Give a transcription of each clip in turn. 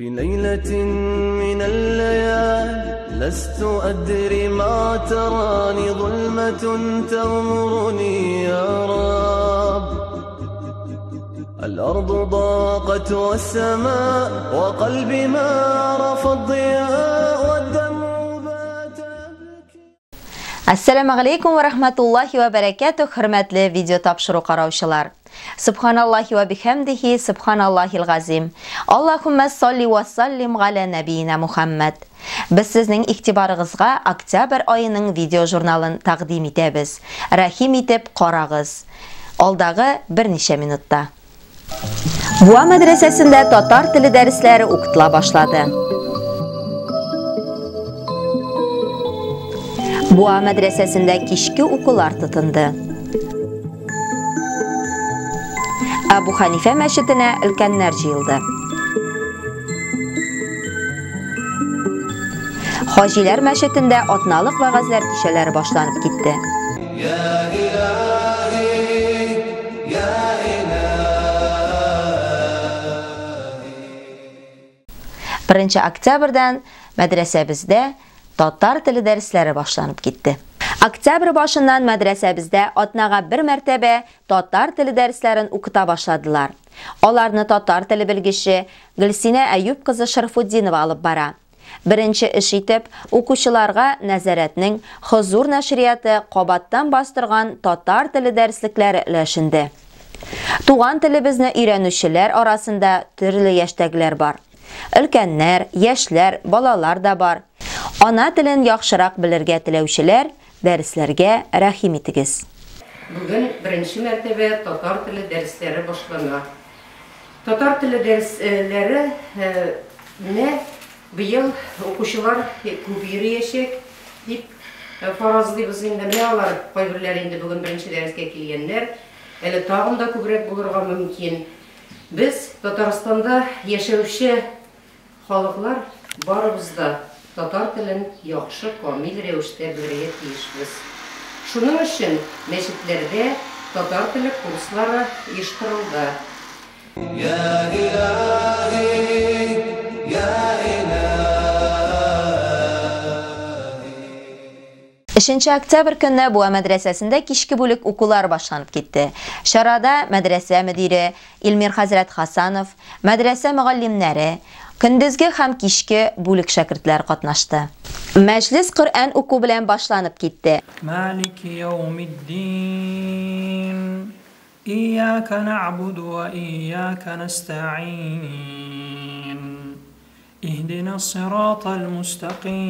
في ليلة من الليالي لست أدري ما تراني ظلمة تغمرني يا رب الأرض ضاقت والسماء وقلبي ما عرف الضياء والدمع بات يبكي. Әссәламү галәйкүм вә рахматуллахи вә бәрәкәтүһ, хөрмәтле видео тапшыру караучылар. Субханаллахи вә бихәмдихи, субханаллахил газим. Аллаһуммә салли вә саллим галә нәбиина Мухаммад. Без сезнең игътибарыгызга октябрь аеның видео журналын тәкъдим итәбез. Рәхим итеп карагыз. Алдагы берничә минутта. Буа мәдрәсәсендә татар теле дәресләре укытыла башлады. Буа мәдрәсәсендә кичке укулар тотынды. Әбу Ханифә мәчетенә өлкәннәр җыелды. Хаҗиләр мәчетендә атналык вәгазьләр кичәләре башланып китте. Беренче октябрьдән мәдрәсәбездә татар теле дәресләре башланып китте. Октябрь башыннан мәдрәсәбездә атнага бер мәртәбә татар теле дәресләрен укыта башладылар. Аларны татар теле белгече Гөлсинә Әюп кызы Шарфутдинова алып бара. Беренче эш итеп, укучыларга Нәзарәтнең Хозур нәшрияты кабаттан бастырган татар теле дәреслекләре өләшенде. Туган телебезне өйрәнүчеләр арасында төрле яшьтәгеләр бар. Өлкәннәр, яшьләр, балалар да бар. Ана телен яхшырак белергә теләүчеләр дәресләргә рәхим итегез. Бүген беренче мәртәбә татар теле дәресләре башлана. Татар теле дәресләре менә быел укучылар күп йөриячәк дип фаразлыйбыз инде. Менә алар кайберләре инде бүген беренче дәрескә килгәннәр. Әле тагын да күбрәк булырга мөмкин. Без Татарстанда яшәүче халыклар барыбыз да татар телен яхшы, камил рәвештә белергә тиешбез. Шуның өчен мәчетләрдә татар теле курслары оештырылды. Я илаһи, я илаһи. Өченче октябрь көнне Буа мәдрәсәсендә кичке бүлек укулар башланып китте. Чарада мәдрәсә мөдире Илмир хәзрәт Хасанов, мәдрәсә мөгаллимнәре, көндезге һәм кичке бүлек шәкертләр катнашты. Мәҗлес Коръән уку белән башланып китте. Малики яумиддин, ияка нa'буду ва ияка nasta'in. Иһдина сиратал мустaqim.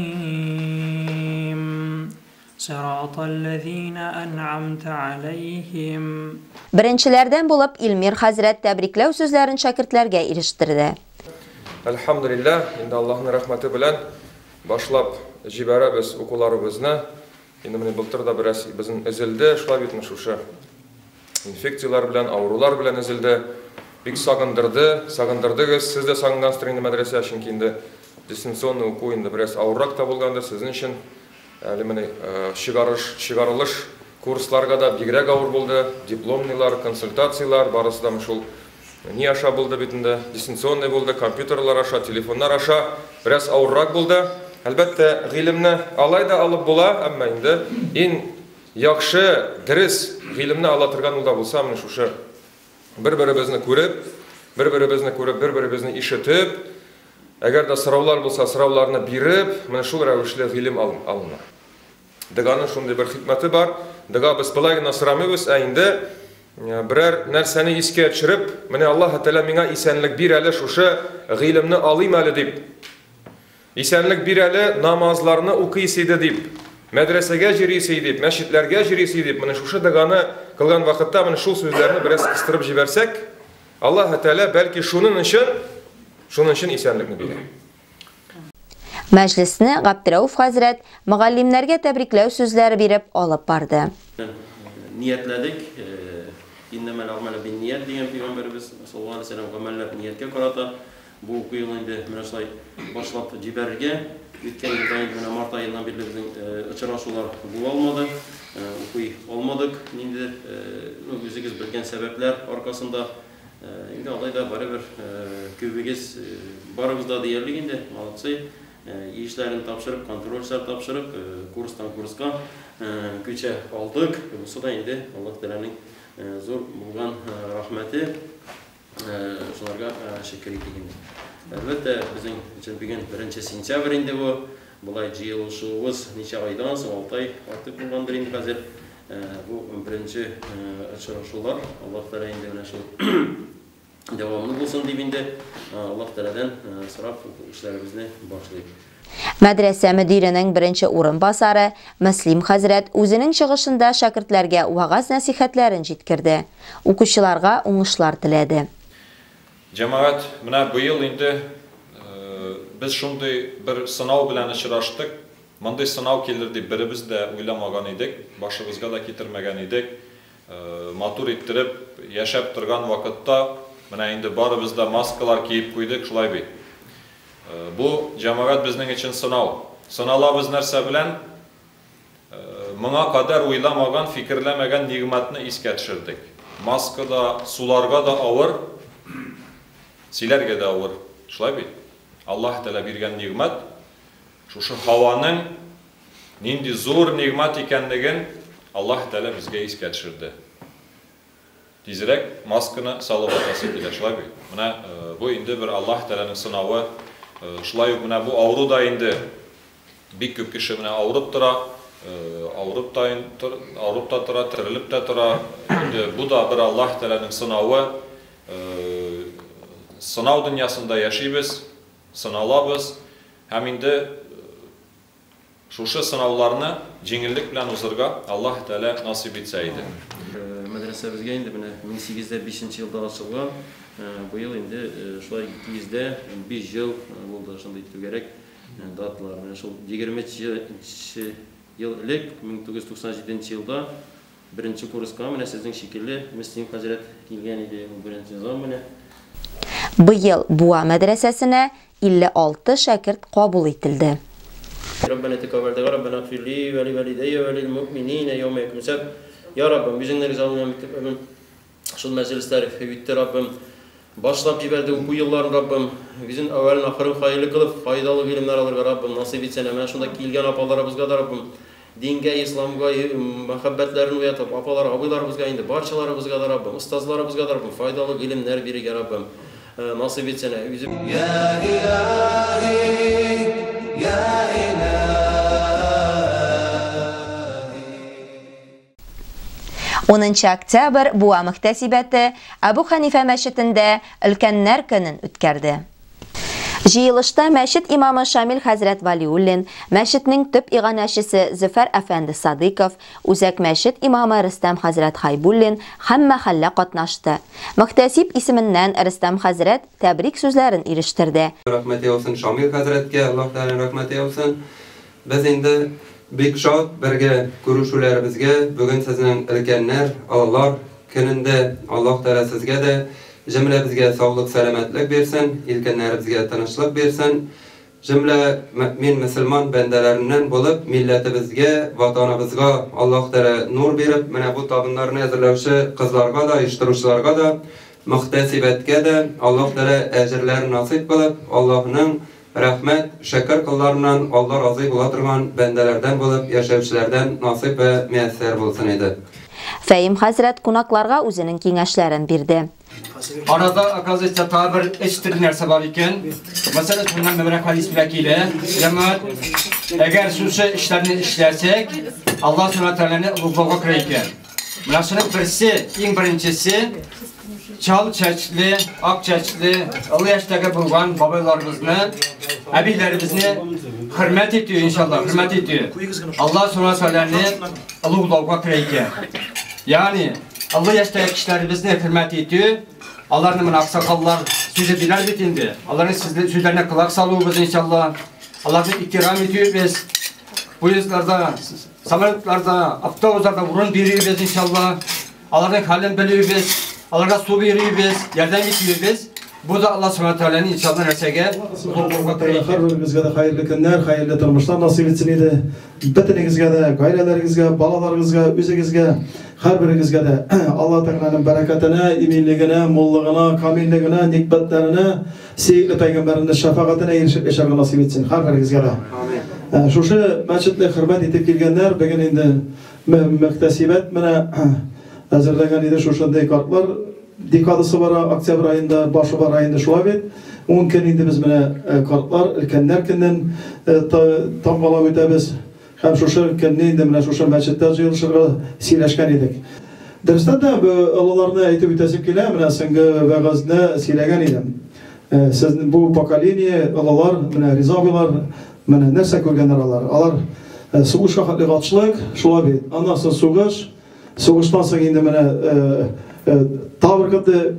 Сиратал лазина ан'амта алейхим. Беренчеләрдән булып Илмир хәзрәт тәбрикләү сүзләрен шәкертләргә ирештерде. Әлхәмдүлилләһ, инде Аллаһның рәхмәте белән башлап җибәрәбез укуларыбызны. Инде менә былтыр да бераз безнең өзелде, шулай бит шушы инфекцияләр белән, авырулар белән өзелде. Бик сагындырды, сагындырдыгыз. Сез дә сагынгансыздыр инде мәдрәсә, чөнки инде дистанционный уку инде бераз авыррак та булгандыр сезнең өчен. Әле менә чыгарылыш курсларга да бигрәк авыр булды. Дипломныйлар, консультациялар, барысы да шул ни аша булды бит инде, дистанционный булды, компьютерлар аша, телефоннар аша бераз авыррак булды. Әлбәттә, гыйлемне алай да алып була, әмма инде иң яхшы, дөрес гыйлемне ала торган ул да булса, менә шушы бер-беребезне күреп, бер-беребезне күреп, бер-беребезне ишетеп, әгәр дә сораулар булса, сорауларны биреп, менә шул рәвешле гыйлем алына. Доганың шундый бер хикмәте бар. Дога без былай гына сорамыйбыз, ә инде берәр нәрсәне искә төшереп, менә Аллаһ Тәгалә миңа исәнлек бир әле, шушы гыйлемне алыйм әле дип. Исәнлек бир әле, намазларны укыйсы иде дип, мәдрәсәгә йөрисе дип, мәчетләргә йөрисе дип, менә шушы доганы кылган вакытта менә шул сүзләрне бераз кыстырып җибәрсәк, Аллаһ Тәгалә бәлки шуның өчен исәнлекне бирә. Мәҗлесне Габдрәүф хәзрәт мөгаллимнәргә тәбрикләү сүзләре биреп алып барды. Ниятләдек, иннәмәл әгъмәлү бинният дигән пәйгамбәребез саллаллаһу алейһи ва сәлләм гамәлләр нияткә карата бу уку елын инде менә шулай башлап җибәрергә. Үткән елда инде менә март аеннан бирле безнең очрашулар була алмады, укый алмадык, ниндидер, үзегез белгән сәбәпләр аркасында. Инде алай да барыбер күбегез, барыбыз да диярлек инде, молодцы, эшләрен тапшырып, контроль эшләр тапшырып, курстан курска күчә алдык. Бусы да инде Аллаһ Тәгаләнең зур булган рәхмәте, шуларга шөкер итик инде. Әлбәттә, безнең өчен бүген 1 сентябрь инде бу. Болай җыелышуыбыз ничә айдан соң, 6 ай артык булгандыр инде хәзер. Бу беренче очрашулар. Аллаһ Тәгалә инде менә шул дәвамлы булсын дип инде Аллаһ Тәгаләдән сорап эшләребезне башлыйк. Мәдрәсә мөдиренең беренче урынбасары Мөслим хәзрәт үзенең чыгышында шәкертләргә вәгазь нәсихәтләрен җиткерде. Укучыларга уңышлар теләде. Җәмәгать, менә быел инде без шундый бер сынау белән очраштык. Мондый сынау килер дип беребез дә уйламаган идек, башыбызга да китермәгән идек. Матур иттереп яшәп торган вакытта менә инде барыбыз да маскалар киеп куйдык, шулай бит. Бу җәмәгать безнең өчен сынау. Сыналабыз нәрсә белән? Моңа кадәр уйламаган, фикерләмәгән нигъмәтне искә төшердек. Маска да, суларга да авыр, силәргә дә авыр. Шулай бит. Аллаһ Тәгалә биргән нигъмәт, шушы һаваның нинди зур нигъмәт икәнлеген Аллаһ Тәгалә безгә искә төшерде. Тизрәк масканы салып атасы килә, шулай бит. Менә бу инде бер Аллаһ Тәгаләнең сынавы. Шулай ук менә бу авыру да инде бик күп кеше менә авырып тора, авырып та тора, терелеп тә тора. Инде бу да бер Аллаһ Тәгаләнең сынавы. Сынау дөньясында яшибез, сыналабыз һәм инде шушы сынауларны җиңеллек белән узырга Аллаһ Тәгалә насыйп итсә иде. Мәдрәсәбезгә инде менә 1805 елда ачылган, быел инде шулай 205 ел булды шундый түгәрәк даталар. Менә шул 20 ел элек, 1997 елда беренче курска менә сезнең шикелле Мөслим хәзрәт килгән иде, ул беренче зам менә. Быел Буа мәдрәсәсенә 56 шәкерт кабул ителде. Раббана текаббал Раббана гфир ли ва ли валидайя ва лил муъминина яума якумус хисаб. Я Раббым, үзеңнең ризалыгыңа итеп, Раббым, шул мәҗлесләр үтте, Раббым. Башлап җибәрде уку елларын, Раббым. Үзең әүвәлен ахырын хәерле кылып, файдалы гыйлемнәр алырга, Раббым, насыйп итсен. Менә шунда килгән апаларыбызга да, Раббым, дингә, исламга мәхәббәтләрен уятып, апалар, абыйларыбызга инде, барчаларыбызга да, Раббым, остазларыбызга да, Раббым, файдалы гыйлемнәр бирергә, Раббым, насыйп итсен. Үзем Я илаһи, я илаһи. 10 октябрь Буа мөхтәсибәте Әбү Хәнифә мәчетендә өлкәннәр көнен үткәрде. Җыелышта мәчет имамы Шамил хәзрәт Валиуллин, мәчетнең төп иганәчесе Зөфәр әфәнде Садыйков, үзәк мәчет имамы Рөстәм хәзрәт Хайбуллин һәм мәхәллә катнашты. Мөхтәсиб исеменнән Рөстәм хәзрәт тәбрик сүзләрен ирештерде. Рәхмәт яусын Шамил хәзрәткә, Аллаһ Тәгалә рәхмәте яусын. Без инде бик шат бергә күрешүләребезгә, бүген сезнең өлкәннәр, алалар көнендә Аллаһ Тәгалә сезгә дә, җөмләбезгә саулык, сәламәтлек бирсен, өлкәннәребезгә тынычлык бирсен. Җөмлә мөмин мөселман бәндәләреннән булып, милләтебезгә, ватаныбызга Аллаһ Тәгалә нур биреп, менә бу табыннарны әзерләүче кызларга да, оештыручыларга да, мөхтәсибәткә дә Аллаһ Тәгалә әҗерләрен насыйп кылып, Аллаһның рәхмәт, шәкер кылларыннан Алла разый була торган бәндәләрдән булып яшәүчеләрдән насыйп вә мияссәр булсын иде. Фәим хәзрәт кунакларга үзенең киңәшләрен бирде. Арада, оказывается, тагы бер эш төрле нәрсә бар икән. Мәсәлән, шуннан мөбарәк хадис белән килә. Җәмәгать, әгәр шушы эшләрне эшләсәк, Аллаһ Субхану Тәгаләне олуглауга керә икән. Менә шуның берсе, иң беренчесе, чал чәчле, ак чәчле, олы яшьтәге булган бабайларыбызны, әбиләребезне хөрмәт итү, иншалла, хөрмәт итү. Аллаһ Субхану Тәгаләне олуглауга керә икән. Ягъни, олы яшьтәге кешеләребезне хөрмәт итү, аларны менә аксакаллар сүзе диләр бит инде. Аларның сүзләренә колак салуыбыз, иншалла. Аларны ихтирам итүебез, поездларда, самолетларда, автобусларда урын бирүебез, иншалла. Аларның хәлен белүебез, аларга су бирүебез, ярдәм итүебез. Бу да Аллаһ Субхану Тәгаләнең иншалла нәрсәгә Һәрберебезгә дә хәерле көннәр, хәерле тормышлар насыйп итсен иде. Бөтенегезгә дә, гаиләләрегезгә, балаларыгызга, үзегезгә, һәрберегезгә дә Аллаһ Тәгаләнең бәрәкәтенә, иминлегенә, муллыгына, камиллегенә, никмәтләренә, сөекле пәйгамбәренең шәфәгатенә ирешеп яшәргә насыйп итсен һәрберегезгә дә. Шушы мәчетне хөрмәт итеп килгәннәр, бүген инде мөхтәсибәт менә әзерләгән иде шушындый картлар декадасы бара, октябрь аенда башы бара инде шулай бит. 10 көн инде без менә картлар, өлкәннәр көнен тамгалап үтәбез. Һәм шушы көнне инде менә шушы мәчеттә җыелышырга сөйләшкән идек. Дөрестән дә олыларны әйтеп үтәсем килә, менә соңгы вәгазьне сөйләгән идем. Сез бу поколение олылар, менә Риза абыйлар, менә нәрсә күргәннәр алар? Алар сугышка хәтле ачлык, шулай бит. Аннан соң сугыш, сугыштан соң инде менә тагы бер каты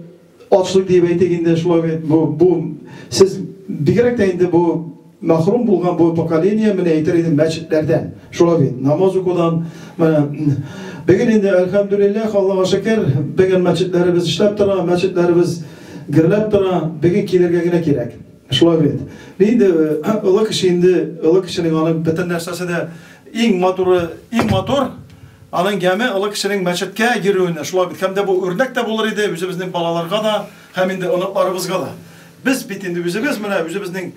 ачлык дип әйтик инде, шулай бит. Бу сез бигрәк тә инде бу мәхрүм булган бу поколение, менә әйтер идем, мәчетләрдән. Шулай бит. Намаз укудан менә бүген инде әлхәмдүлилләһ, Аллаһка шөкер, бүген мәчетләребез эшләп тора, мәчетләребез гөрләп тора. Бүген килергә генә кирәк. Шулай бит. Инде олы кеше инде, олы кешенең аның бөтен нәрсәсе дә иң матуры, иң матур аның яме олы кешенең мәчеткә йөрүенә. Шулай бит. Һәм дә бу үрнәк тә булыр иде үзебезнең балаларга да, һәм инде оныкларыбызга да. Без бит инде үзебез менә үзебезнең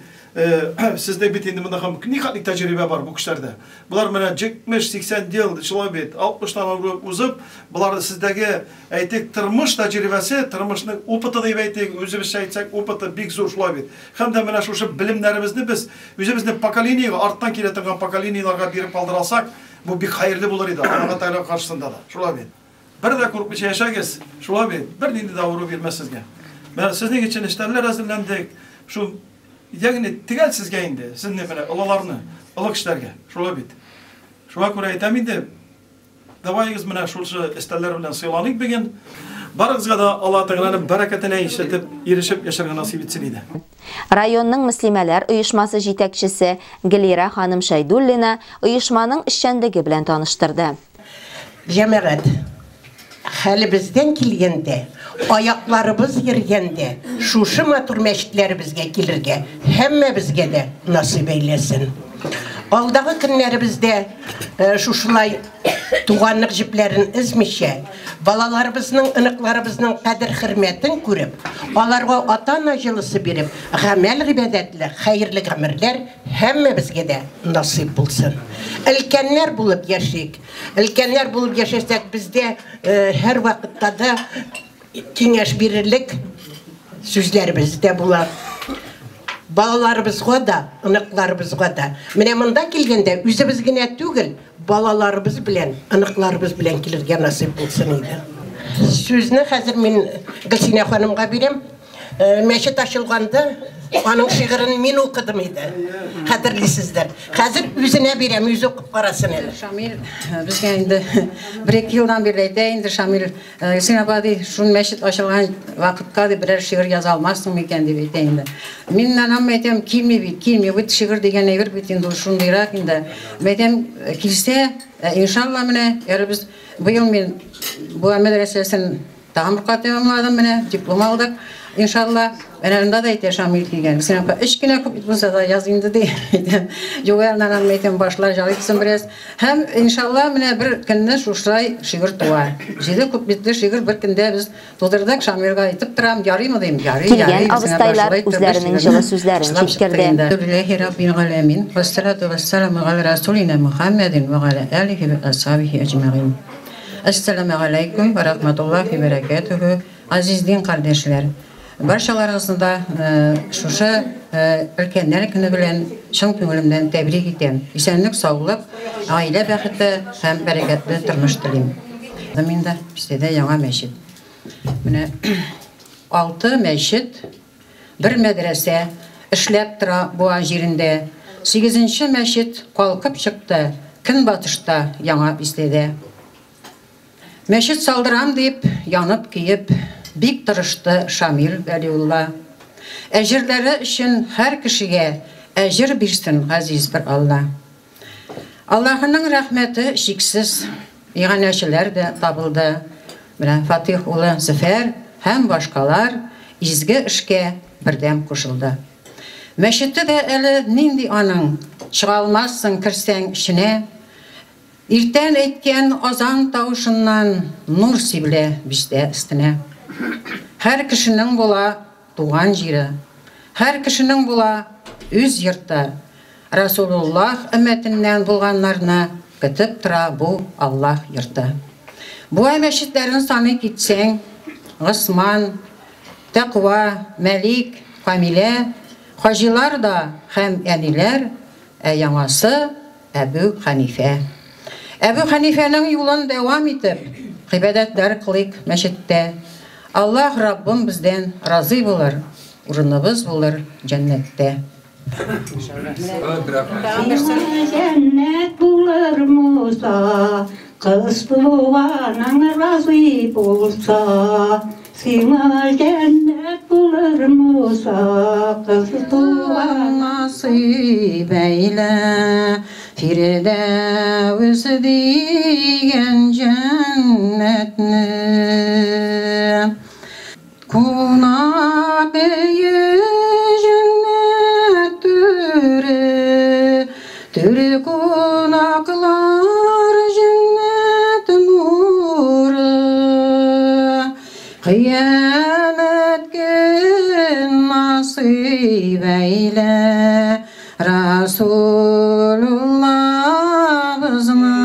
сездә бит инде монда һәм никадәр тәҗрибә бар бу кешеләрдә. Болар менә 70-80 ел, шулай бит, 60-тан узып, болар сездәге әйтик тормыш тәҗрибәсе, тормышның опыты дип әйтик, үзебезчә әйтсәк, опыты бик зур, шулай бит. Һәм дә менә шушы белемнәребезне без үзебезнең поколениегә, арттан килә торган поколениеләргә биреп калдыра алсак, бу бик хәерле булыр иде Аллаһ Тәгалә каршысында да. Шулай бит. Бер дә курыкмыйча яшәгез, шулай бит. Бер нинди дә авыру бирмәс сезгә. Менә сезнең өчен эшләр әзерләндек. Шул, ягъни төгәл сезгә инде, сезне менә олыларны, олы кешеләргә, шулай бит. Шуңа күрә әйтәм инде, давайыгыз менә шушы өстәлләр белән сыйланыйк бүген. Барыгызга да Аллаһ Тәгаләнең бәрәкәтенә ишетеп, ирешеп яшәргә насыйп итсен иде. Районның мөслимәләр оешмасы җитәкчесе Гөлира ханым Шәйдуллина оешманың эшчәнлеге белән таныштырды. Җәмәгать, хәлебездән килгәндә, аякларыбыз йөргәндә, шушы матур мәчетләребезгә килергә һәммәбезгә дә насыйп әйләсен. Алдагы көннәребездә шушылай туганлык җепләрен өзмичә, балаларыбызның, оныкларыбызның кадер-хөрмәтен күреп, аларга ата-ана җылысы биреп, гамәл гыйбадәтле, хәерле гомерләр һәммәбезгә дә насыйп булсын. Өлкәннәр булып яшик. Өлкәннәр булып яшәсәк, бездә һәр вакытта да киңәш бирерлек сүзләребез дә була. Балаларыбызга да, оныкларыбызга да. Менә монда килгәндә үзебез генә түгел, балаларыбыз белән, оныкларыбыз белән килергә насыйп булсын иде. Сүзне хәзер мин Гөлсинә ханымга бирәм. Мәчет ачылганда аның шигырен мин укыдым иде. Хәтерлисездер. Хәзер үзенә бирәм, үзе укып карасын әле. Шамил безгә инде 1-2 елдан бирле әйтә инде, Шамил, Гөлсинә апа ди, шул мәчет ачылган вакытка ди берәр шигырь яза алмассың микән дип әйтә инде. Мин анам әйтәм, килми бит, килми. Бит шигырь дигән әйбер бит инде ул шундыйрак инде. Әйтәм, килсә, иншалла менә, әле без быел мин Буа мәдрәсәсен тагын бер кат тәмамладым менә, диплом алдык. Иншалла, әнә анда да әйтә Шамил килгән. Гөлсинә апа, өч кенә күп булса да яз инде ди. Әйтәм, юк, аннан әйтәм, башлар җайлыйсың бераз. Һәм иншалла менә бер көнне шушылай шигырь туа. 7 күп битле шигырь бер көндә без тудырдык. Шамилгә әйтеп торам, ярыймы дим, ярый, Килгән ярый. абыстайлар үзләренең җылы сүзләрен җиткерде. Лилләһи раббил галәмин, вассалату вассаламу аля расулина Мухаммадин ва аля алихи ва асхабихи әҗмәгыйн. Әссәламу алейкум ва рахматуллахи ва баракатуху. Азиз дин кардәшләр, барчаларыгызны да шушы өлкәннәр көне белән чын күңелемнән тәбрик итәм. Исәнлек, саулык, гаилә бәхете һәм бәрәкәтле тормыш телим. Мин дә бистәдә яңа мәчет. Менә 6 мәчет, бер мәдрәсә эшләп тора Буа җирендә. 8нче мәчет калкып чыкты көнбатышта яңа бистәдә. Мәчет салдырам дип, янып киеп, бик тырышты Шамил Вәлиулла. Әҗерләре өчен һәр кешегә әҗер бирсен газиз бер Алла. Аллаһының рәхмәте чиксез, иганәчеләр дә табылды. Менә Фатих улы Зөфәр һәм башкалар изге эшкә бердәм кушылды. Мәчете дә әле нинди аның, чыга алмассың керсәң эченә. Иртән әйткән азан тавышыннан нур сибелә бистә өстенә. Һәр кешенең була туган җире, һәр кешенең була үз йорты. Расулуллаһ өммәтеннән булганнарны көтеп тора бу Аллаһ йорты. Буа мәчетләрен саный китсәң, Госман, Тәкъва, Мәлик, Камилә, хаҗилар да һәм әниләр, ә яңасы, Әбү Хәнифә. Әбү Хәнифәнең юлын дәвам итеп, гыйбадәтләр кылыйк мәчеттә. Аллаһ Раббым бездән разый булыр, урыныбыз булыр җәннәттә. Сиңа җәннәт булыр Муса, Кыз туганың разый булса. Сиңа җәннәт булыр Муса, Кыз туганың Насыйп әйлә Фирдәвес дигән җәннәтне. Кунак өе җәннәт түре, Түре кунаклар җәннәт нуры. Кыямәт көн насыйп әйлә Расулуллабызны.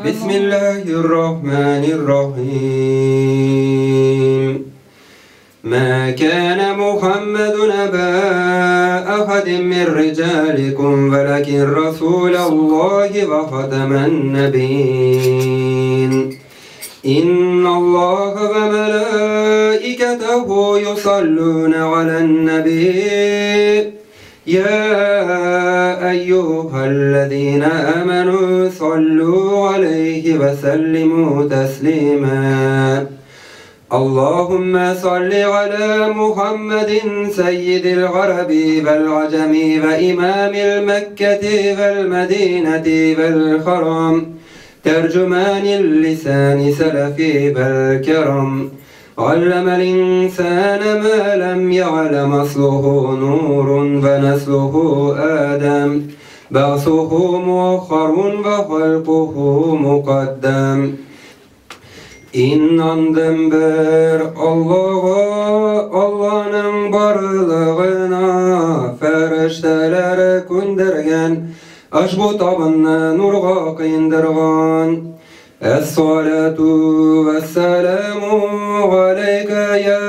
Бисмиллаһир рахманир рахим. ما كان محمد أبا أحد من رجالكم ولكن رسول الله وختم النبيين. إن الله وملائكته يصلون على النبي يا أيها الذين آمنوا صلوا عليه وسلموا تسليما. اللهم صل على محمد سيد العرب والعجم وإمام المكة والمدينة والحرم ترجمان اللسان سلفي والكرم علم الإنسان ما لم يعلم أصله نور ونسله آدم بعثه مؤخر وخلقه مقدم. İnandım bir Allah'a, Allah'ın barlığına, ferişteleri kündirgen, aşbu tabını nurga kıyındırgan. Es-salatu vesselamu aleyke ya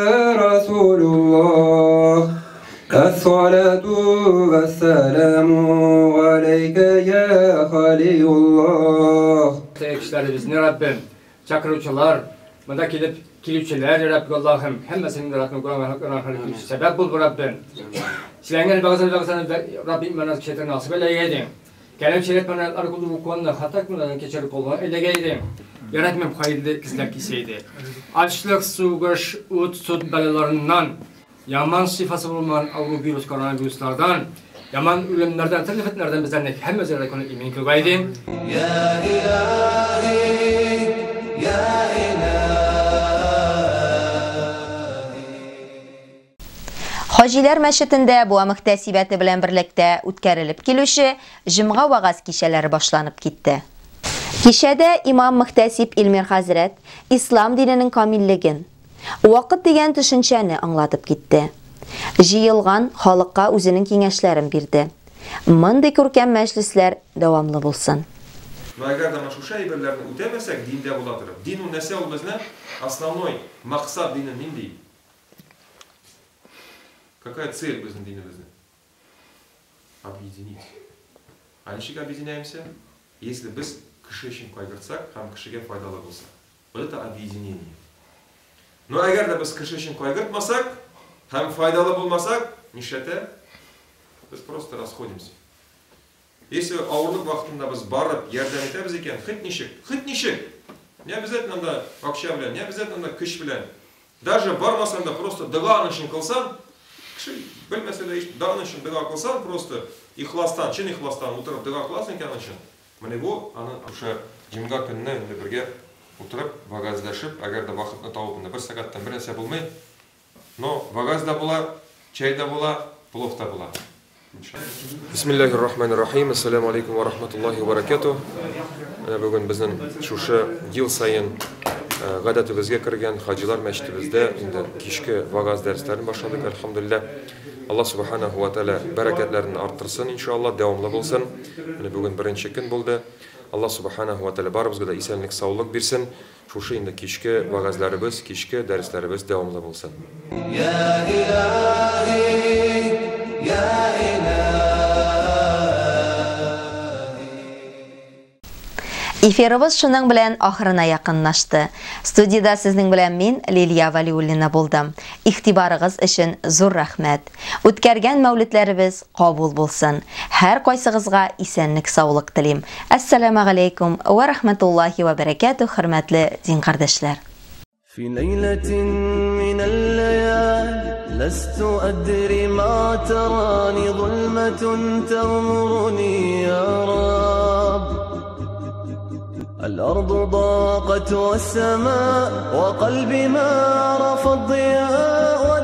Resulullah. Es-salatu vesselamu aleyke ya Halilullah. Kişilerimiz ne Rabbim? Çakırıcılar, bunda gelip kilüçeler Rabbim Allah'ım, hemmesinin Rabbim Kur'an sebep bul Rabbim. Silengen bazı Rabbim bana şeytan nasip eyleyeydin. Gelip şeref bana arkulu vukuanla hatak mı geçer koluna eyleyeydin. Ya Rabbim hayırlı kızlar kiseydi. Açlık, suğuş, ut, sut belalarından, yaman sıfası bulunan avru virüs, koronavirüslerden, yaman ölümlerden, türlü fitnelerden bizden hemmesine konu imin kılgaydın. Ya ilahi, ya ilahi. Хаҗиләр мәчетендә Буа мөхтәсибәте белән берлектә үткәрелеп килүче җомга вагаз кичәләре башланып китте. Кичәдә имам мөхтәсиб Илмир хәзрәт ислам диненең камиллеген, вакыт дигән төшенчәне аңлатып китте. Җыелган халыкка үзенең киңәшләрен бирде. Мондый күркәм мәҗлесләр дәвамлы булсын. Әгәр дә шушы әйберләрне үтәмәсәк, диндә була торып. Дин ул нәрсә ул безнең? Основной максат динен нинди? Какая цель безнең динебезнең? Объединить. А ничек объединяемся? Если без кеше өчен кайгыртсак һәм кешегә файдалы булса. Вот это объединение. Но әгәр дә без кеше өчен кайгыртмасак һәм файдалы булмасак, нишләтә? Без просто расходимся. Если авырлык вакытында без барып ярдәм итәбез икән, хит ничек, хит ничек. Не обязательно анда акча белән, не обязательно анда көч белән. Даже бармасаң да просто дога өчен кылсаң, кеше белмәсә дә дога өчен дога кылсаң, просто ихластан, чын ихластан утырып дога кыласың икән өчен. Менә бу аны шушы җомга көнне инде бергә утырып, вагазлашып, әгәр дә вакытны табып, инде бер сәгатьтән бер нәрсә булмый. Но вәгазь дә була, чәй дә була, плов та була. Бисмиллахир рахманир рахим. Ассаламу алейкум ва рахматуллахи ва баракатух. Менә бүген безнең шушы ел саен гадәтебезгә кергән Хаҗилар мәчетебездә инде кичке вәгазь дәресләрен башладык, әлхәмдүлилләһ. Аллаһ субханаху ва тааля бәрәкәтләрен арттырсын, иншаллаһ, дәвамлы булсын. Менә бүген беренче көн булды. Аллаһ субханаху ва тааля барыбызга да исәнлек, саулык бирсен. Шушы инде кичке вәгазьләребез, кичке дәресләребез дәвамлы булсын. Я илаһи, я илаһи. Эфирыбыз шуның белән ахырына якынлашты. Студиядә сезнең белән мин, Лилия Валиуллина булдым. Игътибарыгыз өчен зур рәхмәт. Үткәргән мәүледләребез кабул булсын. Һәр кайсыгызга исәнлек, саулык телим. Әссәламу алейкум ва рахматуллахи ва баракатух, хөрмәтле дин кардәшләр. في ليلة من الليالي لست أدري ما تراني ظلمة تغمرني يا رب الأرض ضاقت والسماء وقلبي ما عرف الضياء.